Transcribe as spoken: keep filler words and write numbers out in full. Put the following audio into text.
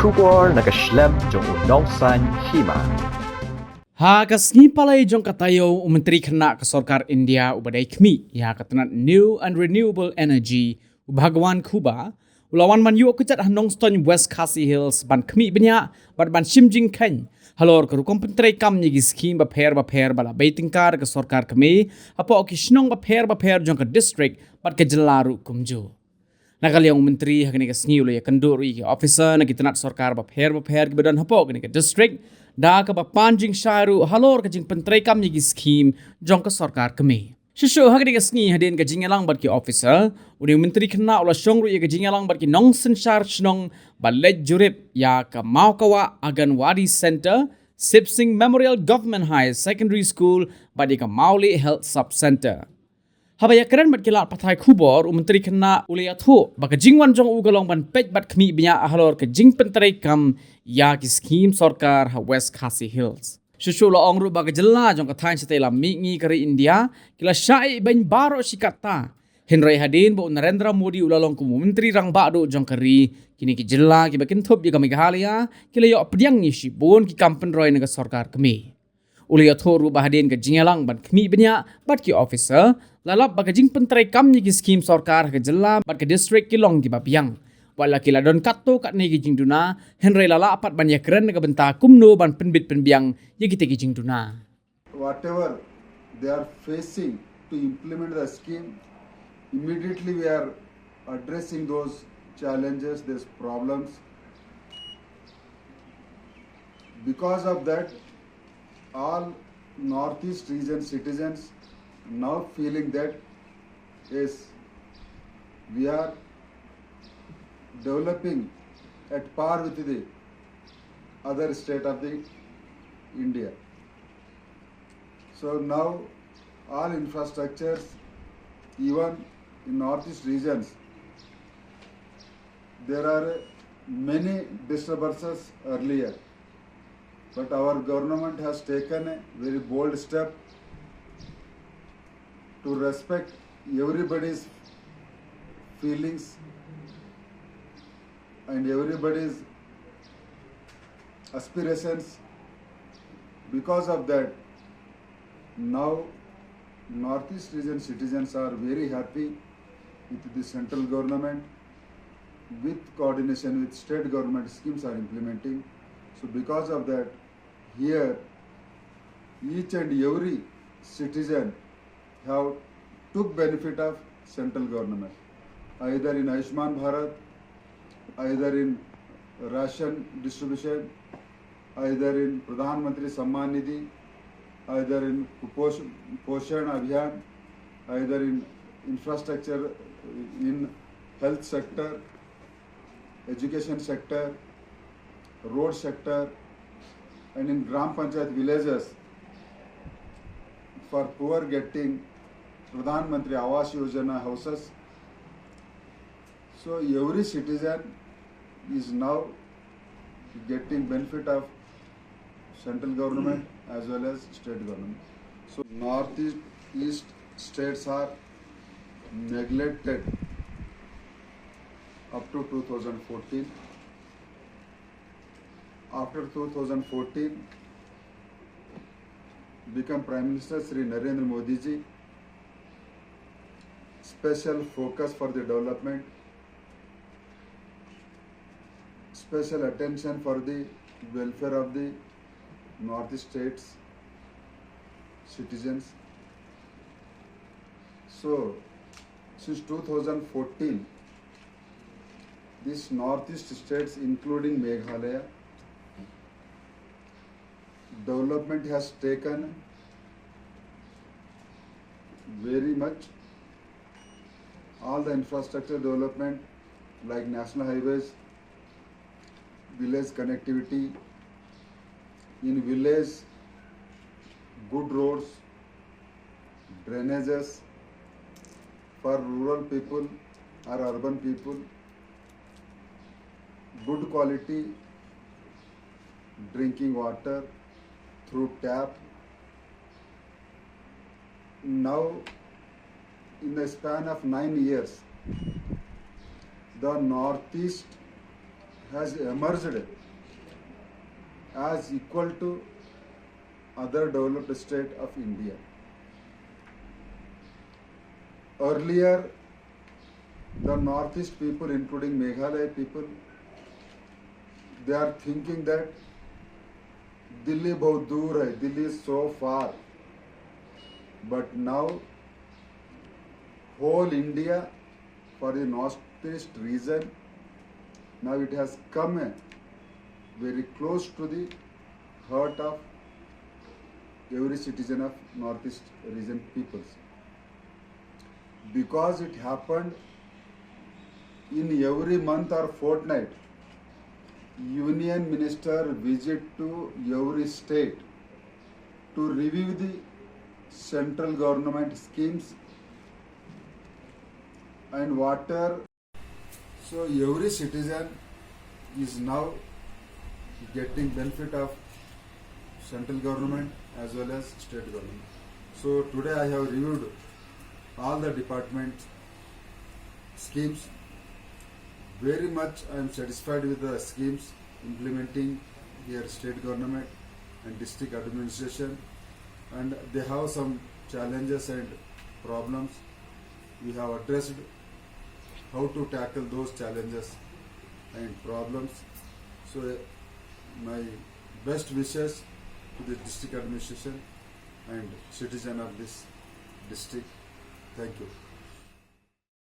Khubor na ka shlem jong u nongsaiñ hima. Ha ka sngi palei jong ka taïew, u Myntri Khynnah ka Sorkar India uba dei khmih ïa ka tnat New and Renewable Energy, u Bhagwan Khuba, u la wan ban ïuh kjat ha Nongstoiñ, West Khasi Hills, ban khmih bniah bad ban shim jingkheiñ halor ka rukom pyntreikam ïa ki skhim bapher bapher ba la bei tyngka da ka sorkar kmie hapoh ki shnong bapher bapher jong ka district bad ka jylla ruh kumjuh. Na ka liang u Myntri, ha kane ka sngi u la ïakynduh ruh ïa ki officer na ki tnat sorkar bapher bapher kiba don hapoh kane ka district, da kaba pan jingshai ruh halor ka jingpyntreikam ïa ki skhim jong ka sorkar kmie. Shuh shuh ha kane ka sngi, hadien ka jingïalang bad ki officer, une u Myntri Khynnah u la shong ruh ïa ka jingïalang bad ki nongsynshar shnong ba leit jurip ïa ka Mawkawah Anganwadi Centre, Sip Singh Memorial Government Higher Secondary School bad ïa ka Mawlieh Health Sub Centre. Haba ïakren bad ki lad pathai khubor, u Myntri Khynnah u la ïathuh ba ka jingwan jong u ka long ban peit bad khmih bniah halor ka jingpyntreikam ïa ki skhim sorkar ha West Khasi Hills. Shuh shuh u la ong ruh ba ka jylla jong ka thaiñ shatei lam mihngi ka ri India ki la shah ïehnoh baroh shi katta. Hynrei hadien ba u Narendra Modi u la long kum u Myntri Rangbah Duh jong ka ri, kine ki jylla kiba kynthup ïa ka Meghalaya ki la ïoh pdiang ïa shibun ki kam pynroi na ka sorkar kmie. U la ïathuh ruh ba hadien ka jingïalang ban khmih bniah bad ki officer, la lap ba ka jingpyntreikam ïa ki skhim sorkar ha ka jylla bad ka district ki long kiba biang. Wat la ki la don katto katne ki jingduna, hynrei la lah pat ban ïakren na ka bynta kumno ban pynbit pynbiang ïa kita ki jingduna. Whatever they are facing to implement the scheme, immediately we are addressing those challenges, these problems. Because of that, all Northeast region citizens now feeling that, yes, we are developing at par with the other state of the India. So now all infrastructures, even in Northeast regions, there are many disturbances earlier, but our government has taken a very bold step to respect everybody's feelings and everybody's aspirations. Because of that, now Northeast region citizens are very happy with the central government, with coordination with state government, schemes are implementing. So because of that, here each and every citizen have took benefit of central government, either in Ayushman Bharat, either in ration distribution, either in Pradhan Mantri Samman Nidhi, either in Kuposh-, Poshan Abhiyan, either in infrastructure, in health sector, education sector, road sector, and in Gram Panchayat villages for poor getting Pradhan Mantri Awas Yojana houses. So every citizen is now getting benefit of central government as well as state government. So Northeast states are neglected up to two thousand fourteen. After two thousand fourteen, become Prime Minister Shri Narendra Modi ji, special focus for the development, special attention for the welfare of the Northeast states citizens. So, since two thousand fourteen, these Northeast states, including Meghalaya, development has taken very much. All the infrastructure development like national highways, village connectivity, in village good roads, drainages for rural people or urban people, good quality drinking water through tap. Now, in the span of nine years, the Northeast has emerged as equal to other developed state of India. Earlier, the Northeast people, including Meghalaya people, they are thinking that दिल्ली बहुत दूर है, दिल्ली is so far. But now, whole India for the Northeast region, now it has come a very close to the heart of every citizen of Northeast region peoples. Because it happened in every month or fortnight, union minister visit to every state to review the central government schemes and water. So every citizen is now getting benefit of central government as well as state government. So today I have reviewed all the department schemes. Very much I am satisfied with the schemes implementing here, state government and district administration, and they have some challenges and problems. We have addressed how to tackle those challenges and problems. So, my best wishes to the district administration and citizen of this district. Thank you.